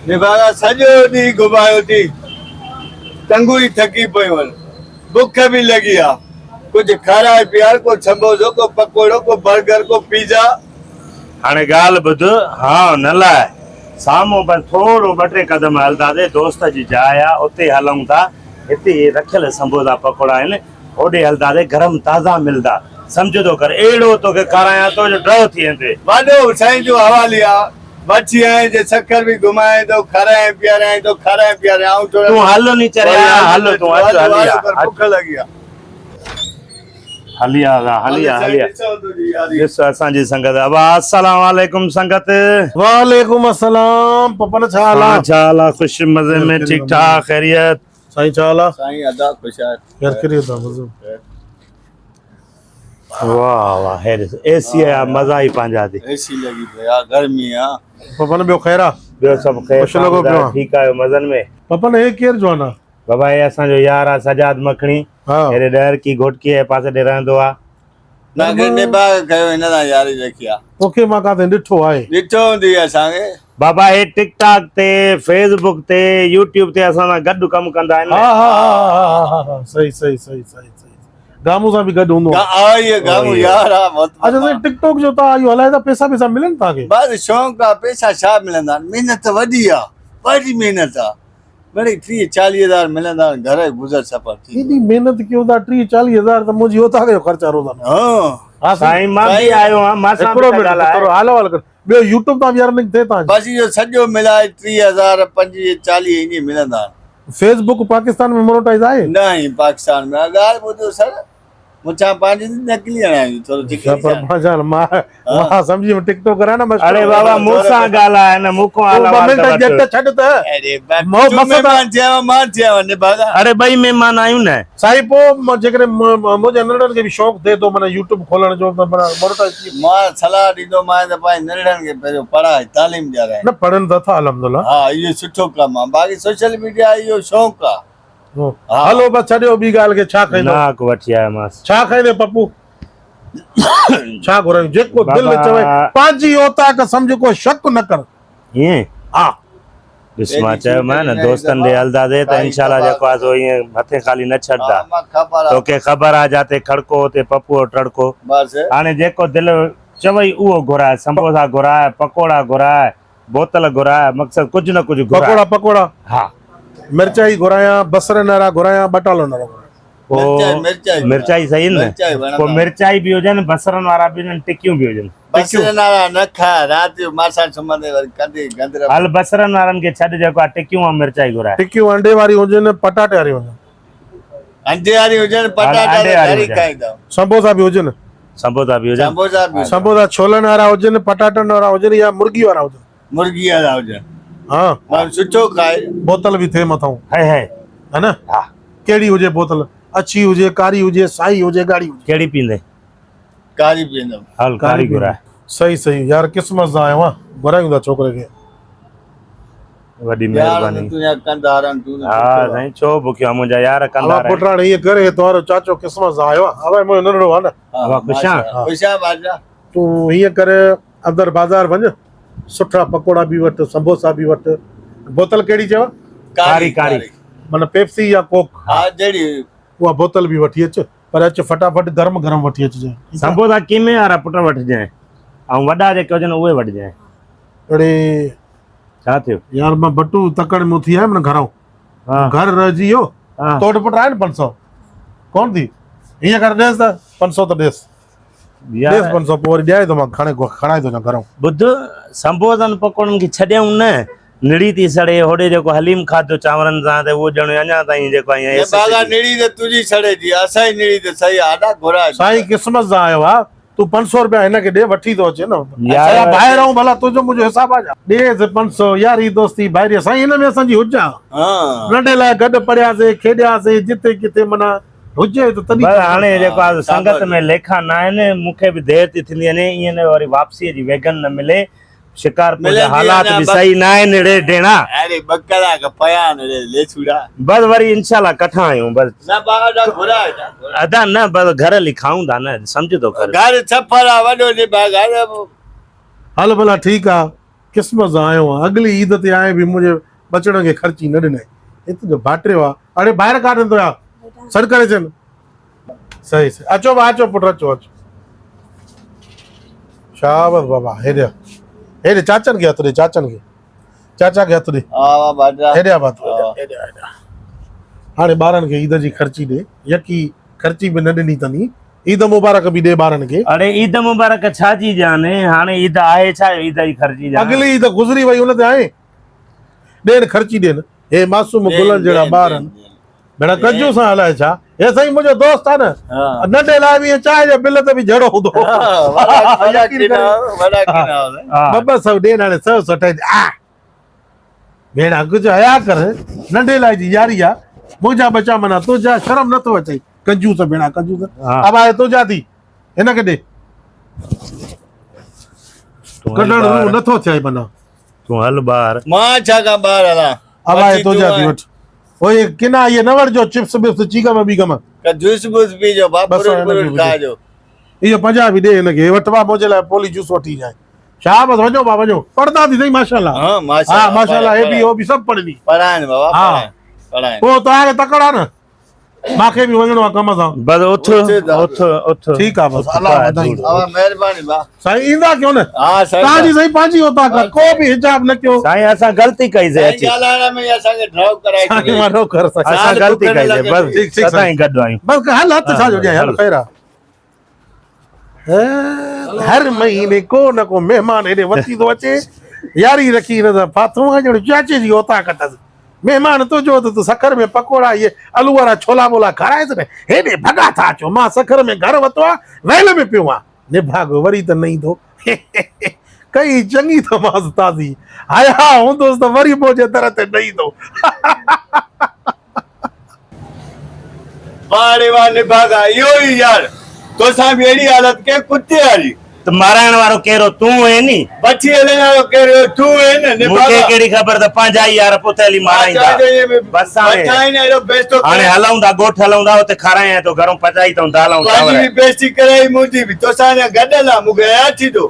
نڀاڳا سڄو ڏينهن گهمايو ٿي، ٽنگون ئي ٿڪي پيون آهن، بک به لڳي آ، ڪجهه کارائي پيار، ڪو سمبوسو، ڪو پڪوڙو، ڪو برگر، ڪو پيزا. هاڻي ڳالهه ٻڌ، هانء نه لاء، سامهون بس ٿورو ٻه ٽي قدم هلنداسين، دوست جي جاء آ، اتي هلون ٿا، هتي هي رکيل سمبوسا پڪوڙا آهن، هوڏي هلنداسين، گرم تازا ملندا، سمجهه ٿو ڪر، اهڙو توکي کارايان ٿو جو ڊهه ٿي ويندين. وڏو سائين جو حوالي آ. وٺي آئين جي سکر به گهمائين ٿو کارائين پيارائين ٿو کارائين پيارائين آئون ٿورا تون هل ني چريا هل تون اچ هلي آ بک لڳي آ هلي آ هلي آ هلي آ ڏس اسان جي سنگت ابا السلام عليڪم سنگت وعليڪم السلام پپن ڇا حال آ ڇا حال آ خوش مزي ۾ ٺيڪ ٺاڪ خيريت سائين ڇا حال آ سائين ادا خوش آ خير خيريت آ مزو واه واه هي ڏس اي سي آ مزا ئي پنهنجا ٿي. اي سي لڳي پئي آ گرمي آ. پپن ٻيو خير آ. ٻيو سڀ خير خوش لڳو پيو آ. ٺيڪ آهيو مزن ۾. پپن هي ڪير جوان آ. بابا هي اسان جو يار آ سجاد مکڻي هيڏي ڏهرڪي گهوٽڪي جي پاسي ڏي رهندو آ. مان کي نڀاڳ ڪيو هن سان ياري رکي آ. توکي مان ڪاٿي ڏٺو آهي. ڏٺو هوندي اسان کي. بابا هي ٽڪ ٽاڪ تي فيس بڪ تي يوٽيوب تي اسان سان گڏ ڪم ڪندا آهن. ها ها ها ها ها ها صحيح صحيح صحيح صحيح صحيح. گامون سان به گڏ هوندو آ. ها اهي گامون يار آ اچا سائين ٽڪ ٽاڪ جو تان اهو هلائي ٿا پيسا پيسا ملن تان کي. بس شوق آ پيسا ڇا ملندا آهن محنت وڏي آ وڏي محنت آ مڙئي 30 40 هزار ملندا آهن گهر جو گذر سفر ٿي ايڏي محنت ڪيون ٿا 30 40 هزار ته منهنجي اوطاق جو خرچ آ روزانو. ها سائين مان به آيو آهيان مان سان به ته ڳالهاء. ٿورو حال احوال ڪر ٻيو يوٽيوب تان به ارننگ ٿئي تان جي. بس اهو سڄو ملائي 30 هزار 25 40 ائين ملندا آهن. فيس بڪ پاڪستان ۾ مونوٽائيز آهي؟ نه هي پاڪستان ۾ ڳالهه ٻڌو سر مون ڇا پنهنجي نقلي هڻائي ٿورو ڇا پر پنهنجا مان مان سمجهي ٽڪ ٽاڪ ڪران نه اڙي بابا مون سان ڳالهاء نه مون کان حال احوال ته وٺ ڄٽ ڇڏ ته اڙي مهمان ٿيا مان ٿيا نڀاڳا اڙي ٻئي مهمان آهيون نه سائين پو جيڪڏهن منهنجي ننڍڙن کي به شوق ٿئي ٿو معنيٰ يوٽيوب کولڻ جو ته معنيٰ مونوٽائيز ٿي مان صلاح ڏيندو مانء ته پنهنجي ننڍڙن کي پهريون پڙهائي تعليم ڏيارائي. نه پڙهن ته اٿا الحمدلله. ها اهو سٺو ڪم آ باقي سوشل ميڊيا اهو شوق آ. هلو بس ڇڏيو ٻي ڳالهه کي ڇا کائيندو. ناڪ وٺي آيومانس. ڇا کائيندين پپو ڇا گهرايون جيڪو دل چوي پنهنجي اوطاق سمجهه ڪو شڪ نه ڪر. ائين؟ ها. ڏس مان چيومانء نه دوستن ڏي هلنداسين ته انشاء الله جيڪو آهي سو ائين هٿين خالي نه ڇڏندا. توکي خبر آهي جاتي کڙڪو اتي پپوء ٽڙڪو. هاڻي جيڪو دل چوئي اهو گهراء، سمبوسا گهراء، پڪوڙا گهراء، بوتل گهراء، مقصد ڪجهه نه ڪجهه گهراء. پڪوڙا پڪوڙا. ها. مرچائي گهرايان، بصرن وارا گهرايان، ٻٽالن وارا گهرايان. پوء مرچائي صحيح نه پوء مرچائي به هجن بصرن وارا به هجن ٽڪيون به هجن. بصرن وارا نه کاء رات جو مان سان سمهندي وري ڪندي گندر. هل بصرن وارن کي ڇڏ جيڪو آ ٽڪيون ۽ مرچائي گهرائي. ٽڪيون انڊي واري هجن پٽاٽي واري هجن. انڊي واري هجن پٽاٽا ته گهر ئي کائيندا. سمبوسا به هجن. سمبوسا به هجن. سمبوسا به هجن. سمبوسا ڇولن وارا هجن پٽاٽن وارا هجن يا مرغي وارا هجن. مرغي وارا هجن. ها. ماڻهو سٺو کائي. بوتل به ٿئي مٿئون. هي هي. ها نه. ها. ڪهڙي هجي بوتل اڇي هجي ڪاري هجي سائي هجي ڳاڙهي هجي. ڪهڙي پيئندين؟ ڪاري پيئندم. هل ڪاري گهراء. صحيح صحيح يار قسمت سان آيو آهان گهرايون ٿا ڇوڪري کي. وڏي مهرباني. يار تنهنجا ڪنڌ هارن تون ها سائين ڇو بکيو آهين منهنجا يار ڪنڌ ابا هارن. پٽ هاڻي ائين ڪر هي تنهنجو چاچو قسمت سان آيو آهي ابا هي منهنجو ننڍڙو آهي نه. ابا خوش آهين. خوش آهيان بادشاهه. تون هيئن ڪر اندر بازار وڃ سٺا پڪوڙا به وٺ سمبوسا به وٺ بوتل ڪهڙي چيو؟ ڪاري ڪاري. معنيٰ پيپسي يا ڪوڪ. ها جهڙي. اها بوتل به وٺي اچ پر اچ فٽافٽ گرم گرم وٺي اچجانء. سمبوسا قيمي وارا پٽ وٺجانء ۽ وڏا جيڪي هجن اهي وٺجانء. اڙي. ڇا ٿيو؟ يار مان بٽو تڪڙ ۾ اٿي آيم نه گهران. گهر رهجي ويو. تو وٽ پٽ آهن 500؟ ڪونه ٿي. هيئن ڪر ڏيس ته 500 ته ڏيس. ڏيس 500 پوء وري ڏيائي ٿو مان کڻي کڻائي ٿو اچان گهرئون. ٻڌ سمبوسن پڪوڙن کي ڇڏيائون نه نڙي ٿي سڙي هوڏي جيڪو حليم کاڌو چانورن سان ته اهو ڄڻ اڃا تائين جيڪو آهي نه باغا نڙي ته تنهنجي سڙي ٿي اسان جي نڙي ته صحيح آ ادا گهراء سائين قسمت سان آيو آ تون 500 روپيا هن کي ڏي وٺي ٿو اچي نه يار ڀائر آهون ڀلا تنهنجو منهنجو حساب آ ڇا ڏيس 500 ياري دوستي ڀائري سائين هن ۾ اسان جي هج آ ننڍي لاء گڏ پڙهياسين کيڏياسين جتي ڪٿي معنيٰ هجي ته تڏهن بس هاڻي جيڪو آهي سنگت ۾ ليکا نه آهن مون کي به دير ٿي ٿيندي وڃي ائين نه وري واپسيء جي ويگن نه ملي شڪارپور جا حالات به صحيح نه آهن ڙي ڍيڻا. اڙي ٻه ڪلاڪ پيا آهن ڙي ليسوڙا. بس وري انشاء الله ڪٺا آهيون بس. نه بابا ادا گهراء ادا گهراء. ادا نه بس گهر هلي کائون ٿا نه سمجهه ٿو ڪر. گهر سفر آ وڏو نڀاڳ آ. هل ڀلا ٺيڪ آ. قسمت سان آيو آهيان اڳلي عيد تي آئين به منهنجي ٻچڙن کي خرچي نه ڏنائين هي تنهنجو ڀائٽيو آ اڙي ڀائر ڪاڏن تو يا سڏ ڪري چين صحيح صحيح اچو با اچو پٽ اچو اچو شابس بابا هيڏي هيڏي چاچن کي هٿ ڏي چاچن کي چاچا کي هٿ ڏي ها ڀائٽيا هيڏي آ بات هيڏي آ هيڏي هاڻي ٻارن کي عيد جي خرچي ڏي يڪي خرچي به نه ڏني تني عيد مبارڪ به ڏي ٻارن کي. اڙي عيد مبارڪ ڇا جي ڏيان هاڻي عيد آهي ڇا جو عيد جي خرچي ڏيان. اڳلي عيد گذري وئي ان تي آئين ڏين خرچي ڏين هي معصوم گلن جهڙا ٻار آهن ڀيڻا ڪنجوس آهن الائي ڇا هي سائين منهنجو دوست آهي نه ننڍي لاء به ائين چانهه جي بل تي به جهڙو هوندو هو ٻه ٻه سئو ڏين هاڻي سئو سئو ٺاهي آ ڀيڻا ڪجهه حيا ڪر ننڍي لاء جي ياري آ منهنجا ٻچا منا تنهنجا شرم نٿو اچئي ڪنجوس ڀيڻا ڪنجوس ابا هي تنهنجا ٿي هن کي ڏي ڪڍڻ روح نٿو ٿئي منا تون هل ٻاهر مان ڇا کان ٻاهر هلان ابا هي تنهنجا ٿي وٺ اوئي ڪنا اهي نه وٺجو چپس بپس چيگم بيگم ڪا جوس بوس پيجو با فروٽ بروٽ کاجو اهو 50 به ڏي هن کي وٺ با منهنجي لاء پولي جوس وٺي اچجانء. شابس وڃو با وڃو پڙهندا ٿي سائين ماشاءالله ها ماشاءالله ها ماشاءالله هي به هو به سڀ پڙهندي پڙهائن بابا پڙهائن پڙهائن پوء توهان کي تڪڙ آ نه ماکي به وڃڻو آ ڪم سان بس اٿ اٿ اٿ ٺيڪ آ بس الله وڌائي بابا مهرباني با سائين ايندا ڪيو نه ها سائين توهان جي سائين پنهنجي اوطاق آ ڪو به حجاب نه ڪيو سائين اسان غلطي ڪئي سي اچي ڳالهائڻ ۾ اسان کي ڊرو ڪرائي سائين وارو ڪر اسان غلطي ڪئي سي بس سدائين گڏ آهيون بس هل هٿ ڇا جو ڏيان هل خير آ هر مهيني ڪو نه ڪو مهمان هيڏي وتي ٿو اچي ياري رکي هن سان ڦاٿو آهيان ڄڻ چاچي جي اوطاق اٿس مهمان تنهنجو ته تون سکر ۾ پڪوڙا اهي الو وارا ڇولا ٻولا کارائيس نه هيڏي ڀڳا ٿا اچو مان سکر ۾ گهر ورتو آهي ويل ۾ پيو آهيان نڀاڳو وري ته نه ايندو ڪئي چڱي ته مانس تازي حيا هوندس ته وري منهنجي در تي نه ايندو. واهه ڙي واهه نڀاڳا اهو ئي يار توسان به اهڙي حالت ڪنهن ڪتي واري. ته مارائڻ وارو ڪير هو تون هئين ني. بڇي هلڻ وارو ڪير هيو تون هئين نه نڀاڳا. مون کي ڪهڙي خبر ته پنهنجا ئي يار پوئتي هلي مارائيندا. بس هاڻي هاڻي هلون ٿا ڳوٺ هلون ٿا اتي کارايان ٿو گهرون پچائي اٿئون دال ۽ چانور. پنهنجي به بيستي ڪرائي منهنجي به توسان اڃا گڏ هلان مون کي حيا ٿي ٿو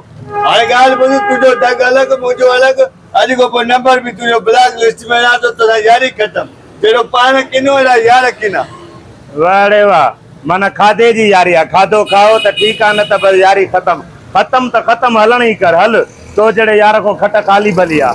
هاڻي ڳالهه ٻڌ تنهنجو دڳ الڳ منهنجو الڳ اڄ کان پوء نمبر به تنهنجو بلاڪ لسٽ ۾ رهندو توسان ياري ختم. جهڙو پاڻ ڪنو اهڙا يار ڪنا. واھ ڙي واھ معنيٰ کاڌي جي ياري آ کاڌو کائو ته ٺيڪ آ نه ته بس ياري ختم ختم ته ختم هلڻ ئي ڪر هل تو جهڙي يار کان کٽ خالي ڀلي آ.